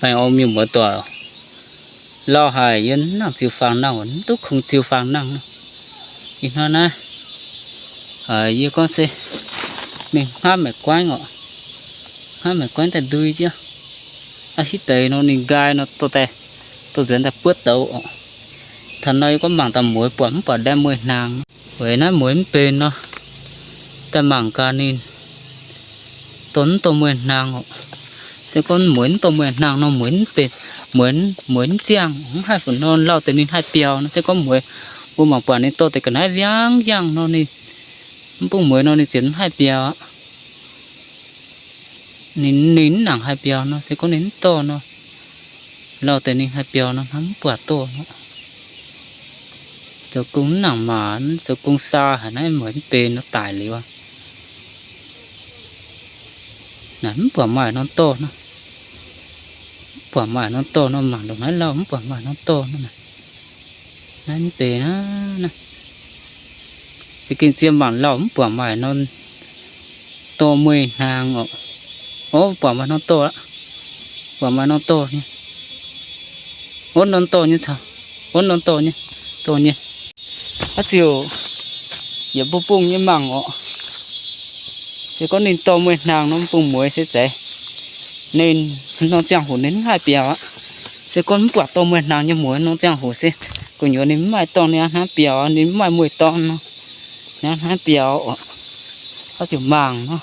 Baengh orn mienh muoz doic, lauh haic yie mv nangc ziux faang nangh, mv duqv kungx ziux faang nangh. Ih hnoi naaiv yie gorngv se mingh hngaqv maeqc guaengv oc. Hngaqv maeqc guaengv daaih ndui jienv. Aa, hitv deix nor ninh nqaai nor dorh daaih, dorh nzuonx daaih buov douz oc. Taux nor yie gorngv mangc daaih mueiz buatc mv buatc ndaamv mueiz hnaangx. Weic naaiv mueiz mv benx nor, daaih mangc gaax ninh dorh mv dorh mueiz hnaangx oc. Se gorngv mueiz mv dorh mueiz hnaangx nor, mueiz mv benx, mueiz, mueiz mv ziangh, mv haih fu nor lauh deix ninh haih biaux nor. Se gorngv mueiz, mbuo mangc buatc ninh dorh deix ga'naaiv viangv yangh nor, ninh mv bung mueiz nor ninh ziouc mv haih biaux aqv. Ninh, ninh mv nangc haih biaux nor, se gorngv ninh mv dorh nor, lauh deix ninh haih biaux nor, hnangv mv buatc dorh nor. Zoux gong mv nangc maac, zoux gong saa haic naaiv mueiz mv benx nor daic liuz. Naaiv mv buatc maaih norm dorh nor. Mv buatc maaih norm dorh nor, mangc ndongc naaiv lauh mv buatc maaih norm dorh nor. Naaiv mv benx naaiv. Za'gengh zien mangc lauh mv buatc maaih norm dorh mueiz hnaangx oc. Ov, buatc maaih norm dorh aqv. Buatc maaih norm dorh nyei. Ov, norm dorh nyei caux. Ov, norm dorh nyei. Dorh nyei. Aav ziouc yietc bung bung nyei mangc oc. Se gorngv ninh dorh mueiz hnaangx nor, bung mueiz se zeiz. Ninh norm ziangh hoc ninh mv haih biaux aqv. Se gorngv mv buatc dorh mueiz hnaangx nyei mueiz norm ziangh hoc se gu'nyuoz ninh mv maaih dorh, ninh hnangv biaux, ninh mv maaih mueiz dorn nor, ninh hnangv biaux oc. Aav ziouc mangc nor.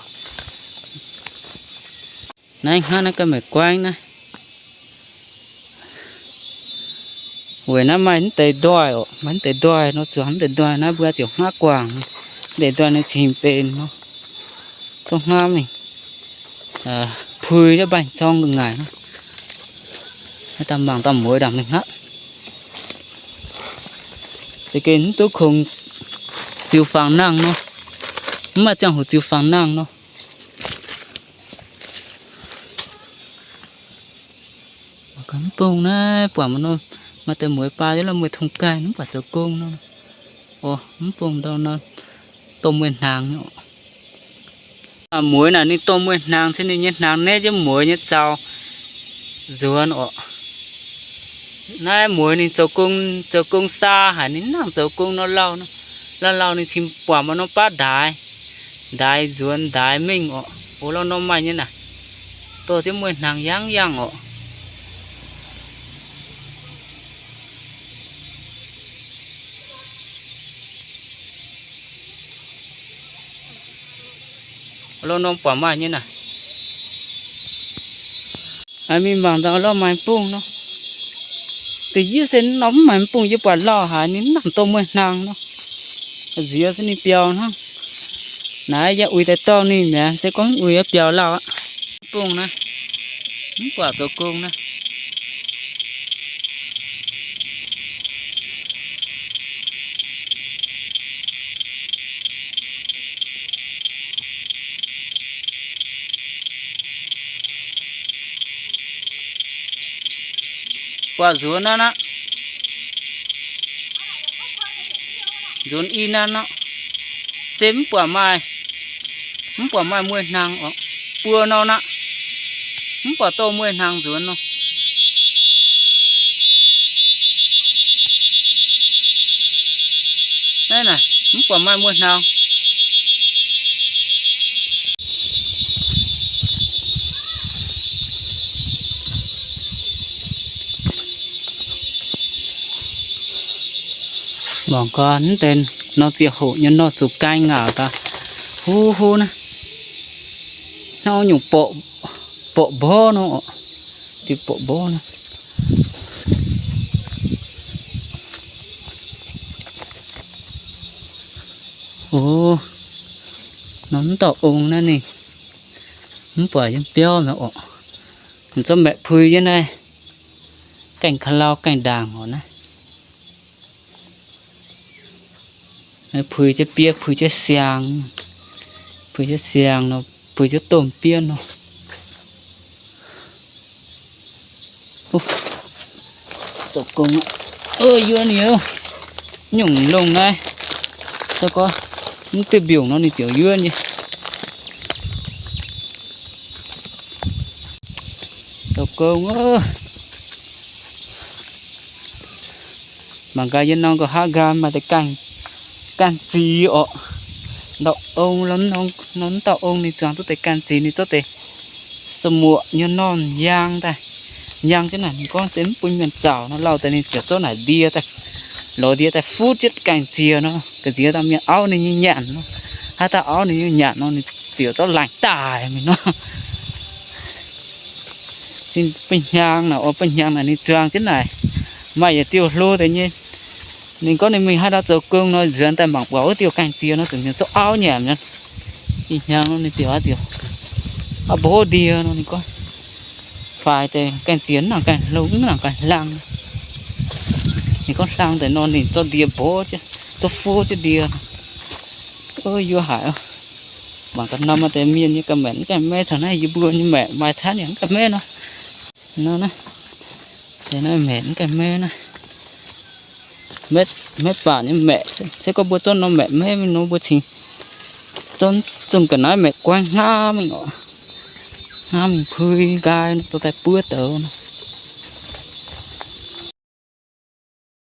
Naaiv hnangv naaiv ga'maeqc guaengv naaiv. Weic naaiv maaih mv deix ndoih oc, maaih mv deix ndoih nor, zuangx mv deix ndoih naaiv mbuo ziouc hngaqv guangc. Mv deix ndoih ninh cingx benx nor, zungv hngaqv mingh pui jienv mbaaih zorng ga'ngaaic nor. Daaih mangc daaih mueiz ndaangc mingh hngaqv. Za'gengh mv duqv kungx ziux faang nangh nor, mv maaih ziangh hoc ziux faang nangh nor. Mv bung naaiv buatc maaih deix mueiz baa jienv lorh mueiz tong gaih, mv buatc zoux gong nor. Mv bung ndau nor, dorh mueiz hnaangx. Mueiz naaic ninh dorh mueiz hnaangx se ninh nyei hnaangx naeqv jienv mueiz nyei zaux nzuonx oc. Naaiv mueiz ninh zoux gong, zoux gong saa haic, ninh mv nangc zoux gong nor lauh, lauh lauh ninh cingx buatc maaih norm baav ndaix, ndaix nzuonx ndaix mingh oc. Oc, lauh norm maaih nyei naaic, dorh jienv mueiz hnaangx yangv yangh oc. Lauh norm buatc maaih nyei naaic. Mingh mangc daaih lauh maaih bung nor. Da'yietv se norm mv maaih bung, yie buatc lauh haic, ninh mv nangc dorh mueiz hnaangx nor. Nziex se ninh biaux hnangv. Naaiv yie uix daaih dorh ninh mi'aqv, se gorngv uix biaux lauh aqv. Bung naaiv, mv buatc zoux gong naaiv. Buatc nzuonx naaiv aqv. Nzuonx i naaiv nor, se mv buatc maaih, mv buatc maaih mueiz hnaangx oc. Buo nor aqv, mv buatc dorh mueiz hnaangx nzuonx nor. Naaiv naaic, mv buatc maaih mueiz hnaangx. Mangc gaax, mv deix norm ziangh hoc nyei nor zuqc gaeng ngaanc gaax. Huv huv naaiv, hnangv nyungc borqc mborqv nor, diuh borqc mborqv nor. Ov, norm mv dauh ong naaiv ninh mv buatc yiem biauv mi'aqv oc. Zorqv maeqc pui jienv naaiv, gaengh ka'lau gaengh ndaangc oc naaiv. Pui jienv bieqv, pui jienv siang, pui jienv siang nor, pui jienv domh bieqv nor. Zoux gong, yuov ninh, nyungc longh naaiv, gorngv mv duqv mbiungc nor ninh ziouc yuov nyei. Zoux Gong, mangc gaax yie norm nqa'haav nqaam maaih deix gaanh ziex orqc. Ndau ong, norm dauh ong ninh zuangx duqv deix gaanh ziex, ninh zorqv deix sa muoqc nyei norm njang daaih. Njang jienv naaic ninh gorngv se mv bun mienh zauc nor, lauh deix ninh ziouc zorqv naaic ndie daaih, lorz ndie daaih fuqv jienv gaanh ziex nor, ga'nziex dauh mienh auv ninh nyei nyanc nor. Haaix dauh auv ninh nyei nyanc nor, ninh ziouc zorqv laangc daaih mingh nor. Zinh beiv hnyangx naaic, o, beiv hnyangx naaic ninh zuangx jienv naaic, maaih yietc diuh hlo deix nyei. Ninh gorngv ninh mingh haaix ndau zoux gong nor, nzuonx daaih mangc buatc wuov diuh gaanh ziex nor, zuqc mienh zorqv auv nyanc mi'aqv. Ih hnyangx nor ninh ziouc, ziouc oix mbuo hov ndie nor ninh gorngv, faix deix gaanh ziex mv nangc gaanh hlo, mv nangc gaanh hlang. Ninh gorngv hlang deix nor ninh zorqv ndie mbuox jienv, zorqv fuqv jienv ndie. Yie haiz, mangc gaax norm maaih deix mienh nyei ga'maeqc mv gaengh maiv, taux naaiv yie mbuo nyei maeqc maaih camv yaac mv gaengh maiv nor. Nor naaiv, deix naaiv maeqc mv gaengh maiv naaiv. Maiv baac nyei maeqc, se gorngv mbuo zorqv norm maeqc maiv mingh nor mbuo cingx zorqv zungh ga'naaiv maeqc guaiv hngaamv mingh oc. Hngaamv mingh pui nqaai nor dorh daaih buov douz nor.